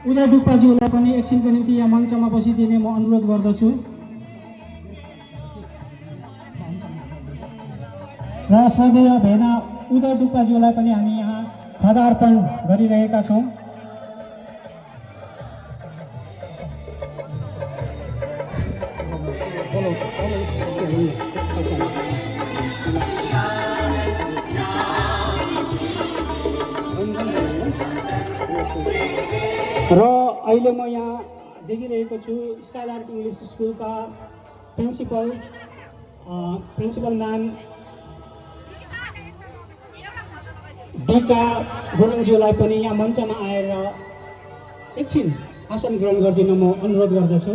उदय डुक्पाज्यूलाई पनि एकछिनको निम्ति यहाँ मञ्चमा बसिदिने म अनुरोध गर्दछु। र श्रद्धेय भेना उदय डुक्पाज्यूलाई पनि हामी यहाँ खदार्पण गरिरहेका छौँ। र अहिले म यहाँ देखिरहेको छु स्काइलार्क इङ्ग्लिस स्कुलका प्रिन्सिपल म्याम डिका गुरुङज्यूलाई पनि यहाँ मञ्चमा आएर एकछिन आसन ग्रहण गरिदिन म अनुरोध गर्दछु।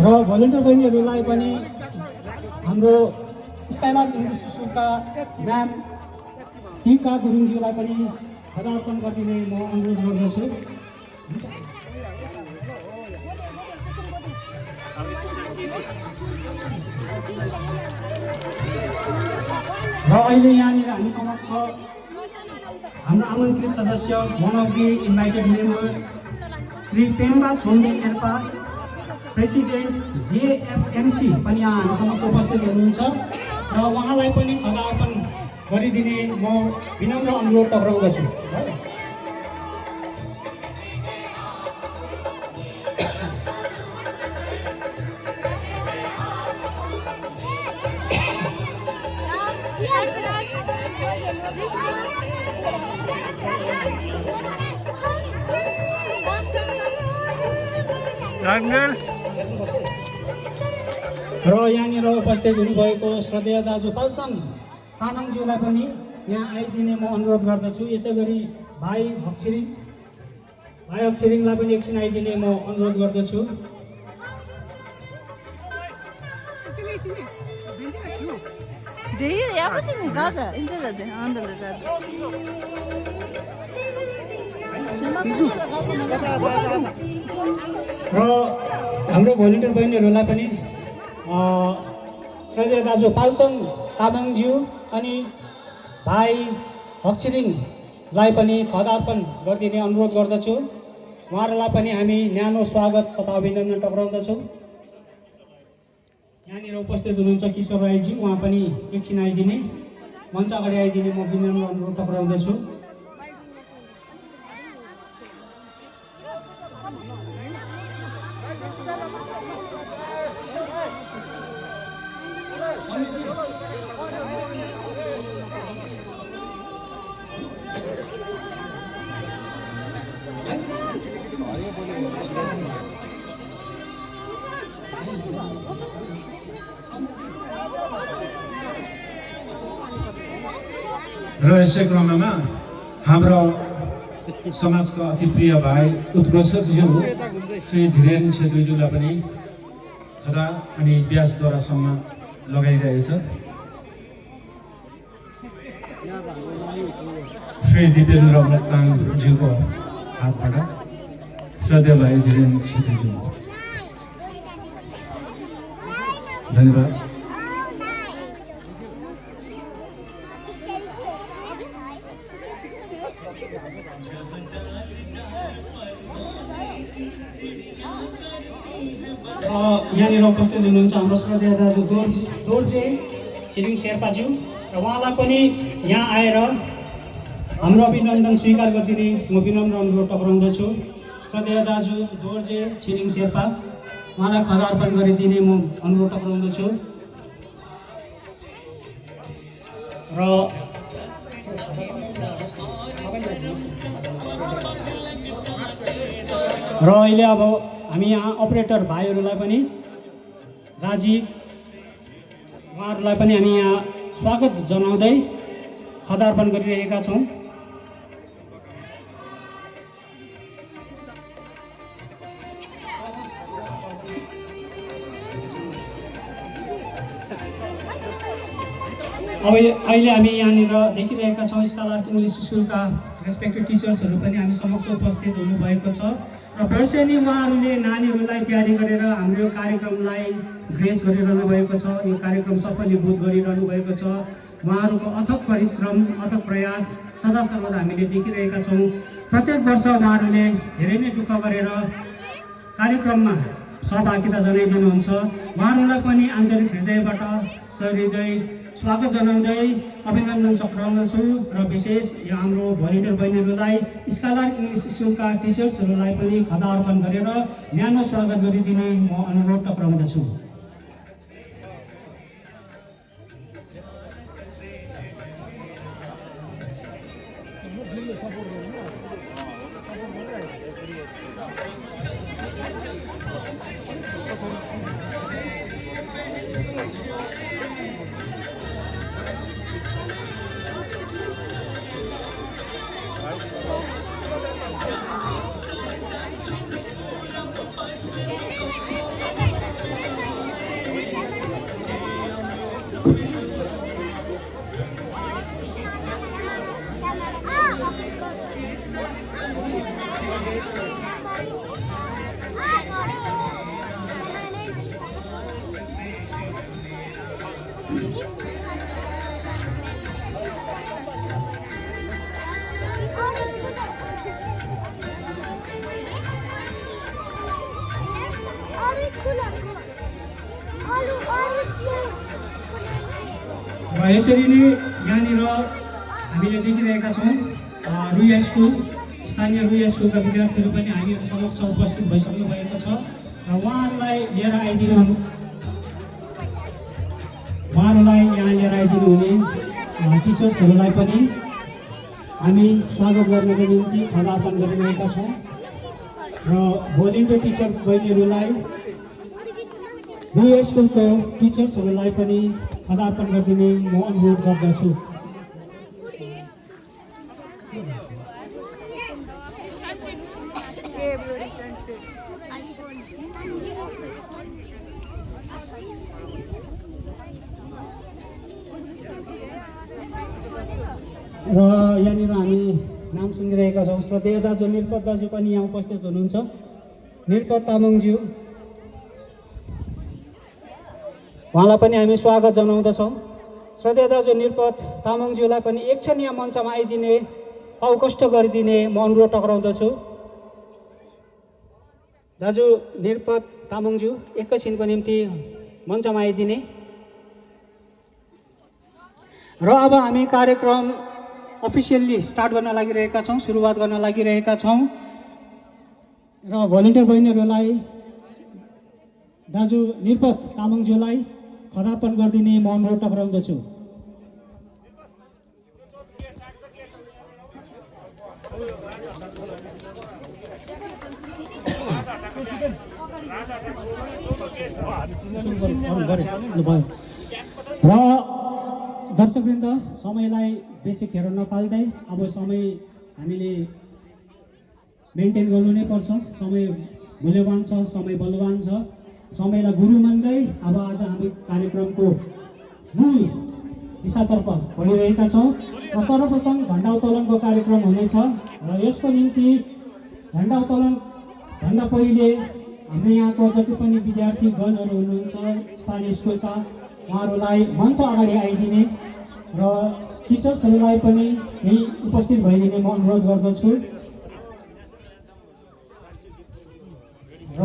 र भलिन्टियर बहिनीहरूलाई पनि हाम्रो स्काइलार्क इङ्ग्लिस स्कुलका म्याम टिका गुरुङज्यूलाई पनि खदार्पण गरिदिने म अनुरोध गर्दछु। र अहिले यहाँनिर हामी समक्ष हाम्रो आमन्त्रित सदस्य one of the invited members Shri Pemba Chhombe Sherpa president JFMC पनि यहाँ हामी समक्ष उपस्थित हुनुहुन्छ र उहाँलाई पनि खदार्पण गरिदिने म विनम्र अनुरोध टक्राउँदछु। र यहाँनिर उपस्थित हुनुभएको श्रद्धेय दाजु पाल्साङ तामाङज्यूलाई पनि यहाँ आइदिने म अनुरोध गर्दछु। यसै गरी भाइ हक्सिरिङलाई पनि एकछिन आइदिने म अनुरोध गर्दछु। र हाम्रो भोलिन्टियर बहिनीहरूलाई पनि श्रद्धेय दाजु पाल्साङ तामाङज्यू अनि भाइ हक्सिरिङलाई पनि खदार्पण गरिदिने अनुरोध गर्दछु। उहाँहरूलाई पनि हामी न्यानो स्वागत तथा अभिनन्दन टक्राउँदछौँ। यहाँनिर उपस्थित हुनुहुन्छ किशोर राईजी, उहाँ पनि एकछिन आइदिने मञ्च अगाडि आइदिने म विनम्र अनुरोध टक्राउँदछु। र यसै क्रममा हाम्रो समाजका अति प्रिय भाइ उत्कर्षज्यू श्री धीरेन छेत्रीज्यूलाई पनि खदा अनि ब्याजद्वारासम्म लगाइरहेछ। श्री दिपेन्द्र मोक्ताङज्यूको हातबाट श्रद्धेय भाइ धीरेन छेत्रीज्यू, धन्यवाद। यहाँनिर उपस्थित हुनुहुन्छ हाम्रो श्रद्धेय दाजु दोर्जे छिरिङ शेर्पाज्यू र उहाँलाई पनि यहाँ आएर हाम्रो अभिनन्दन स्वीकार गरिदिने म विनम्र अनुरोध टक्राउँदछु। श्रद्धेय दाजु दोर्जे छिरिङ शेर्पा, उहाँलाई खदार्पण गरिदिने म अनुरोध टक्राउँदछु। र अहिले अब हामी यहाँ अपरेटर भाइहरूलाई पनि राजीव उहाँहरूलाई पनि हामी यहाँ स्वागत जनाउँदै खदार्पण गरिरहेका छौँ। अब अहिले हामी यहाँनिर देखिरहेका छौँ स्काइलार्क इङ्ग्लिस स्कुलका रेस्पेक्टेड टिचर्सहरू पनि हामी समक्ष उपस्थित हुनुभएको छ र वर्षेनी उहाँहरूले नानीहरूलाई तयारी गरेर हाम्रो कार्यक्रमलाई ग्रेस गरिरहनु भएको छ। यो कार्यक्रम सफलीभूत गरिरहनु भएको छ उहाँहरूको अथक परिश्रम अथक प्रयास सदा सर्वदा हामीले देखिरहेका छौँ। प्रत्येक वर्ष उहाँहरूले धेरै नै दुःख गरेर कार्यक्रममा सहभागिता जनाइदिनुहुन्छ। उहाँहरूलाई पनि आन्तरिक हृदयबाट सहृदय स्वागत जनाउँदै अभिनन्दन चक्राउँदछु र विशेष यो हाम्रो भलिन्टियर बहिनीहरूलाई स्कलर इङ्ग्लिस स्कुलका टिचर्सहरूलाई पनि खदा अर्पण गरेर न्यानो स्वागत गरिदिने म अनुरोध टक्राउँदछु। र यसरी नै यहाँनिर हामीले देखिरहेका छौँ रुया स्कुल स्थानीय रुया स्कुलका विद्यार्थीहरू पनि हामीहरू समक्ष उपस्थित भइसक्नु भएको छ र उहाँहरूलाई यहाँ लिएर आइदिनु हुने टिचर्सहरूलाई पनि हामी स्वागत गर्नको निम्ति खदार्पण गरिरहेका छौँ र भोलिन्टियर टिचर बहिनीहरूलाई रुया स्कुलको टिचर्सहरूलाई पनि खदार्पण गरिदिने म अनुरोध गर्दछु। र यहाँनिर हामी नाम सुनिरहेका छौँ। श्रद्धेय दाजु निरपत दाजु पनि यहाँ उपस्थित हुनुहुन्छ। निरपत तामाङज्यू, उहाँलाई पनि हामी स्वागत जनाउँदछौँ। श्रद्धेय दाजु निरपत तामाङज्यूलाई पनि एकछिन यहाँ मञ्चमा आइदिने अवकष्ट गरिदिने म अनुरोध टक्राउँदछु। दाजु निरपत तामाङज्यू एकैछिनको निम्ति मञ्चमा आइदिने। र अब हामी कार्यक्रम अफिसियल्ली स्टार्ट गर्न लागिरहेका छौँ, सुरुवात गर्न लागिरहेका छौँ र भलिन्टियर बहिनीहरूलाई दाजु निरपत तामाङज्यूलाई खदार्पण गरिदिने म अनुरोध टक्राउँदछु। र दर्शकवृन्द, समयलाई बेसी खेर नफाल्दै अब समय हामीले मेन्टेन गर्नु नै पर्छ। समय मूल्यवान छ, समय बलवान छ। समयलाई गुरु मान्दै अब आज हामी कार्यक्रमको मूल दिशातर्फ बढिरहेका छौँ। र सर्वप्रथम झन्डा उत्तोलनको कार्यक्रम हुनेछ र यसको निम्ति झन्डा उत्तोलनभन्दा पहिले हाम्रो यहाँको जति पनि विद्यार्थीगणहरू हुनुहुन्छ स्थानीय स्कुलका, उहाँहरूलाई मञ्च अगाडि आइदिने र टिचर्सहरूलाई पनि यही उपस्थित भइदिने म अनुरोध गर्दछु। र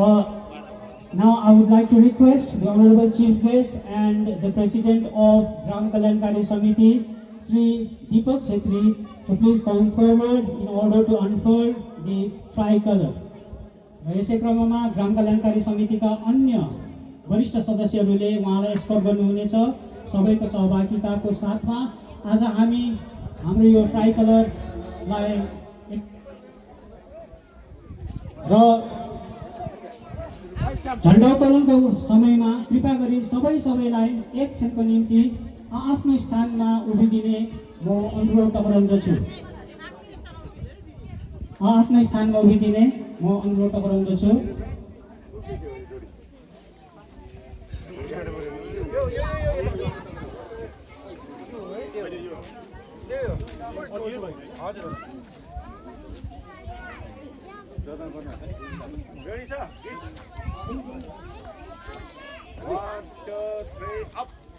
now I would like to request the Honorable Chief Guest and the President of Gram Kalyankari Samiti, Sri Deepak Chhetri, to please come forward in order to unfurl the tricolor. र यसै क्रममा ग्राम कल्याणकारी समितिका अन्य वरिष्ठ सदस्यहरूले उहाँलाई एस्कर्ट गर्नुहुनेछ। सबैको सहभागिताको साथमा आज हामी हाम्रो यो ट्राइकलरलाई र झन्डा उत्तोलनको समयमा कृपा गरी सबैलाई एक क्षणको निम्ति आफ्नो स्थानमा उभिदिने म अनुरोध टक्राउँदछु। आफ्नो स्थानमा उभिदिने म अनुरोध टक्राउँदछु। Ready, sir? 1, 2, 3, up.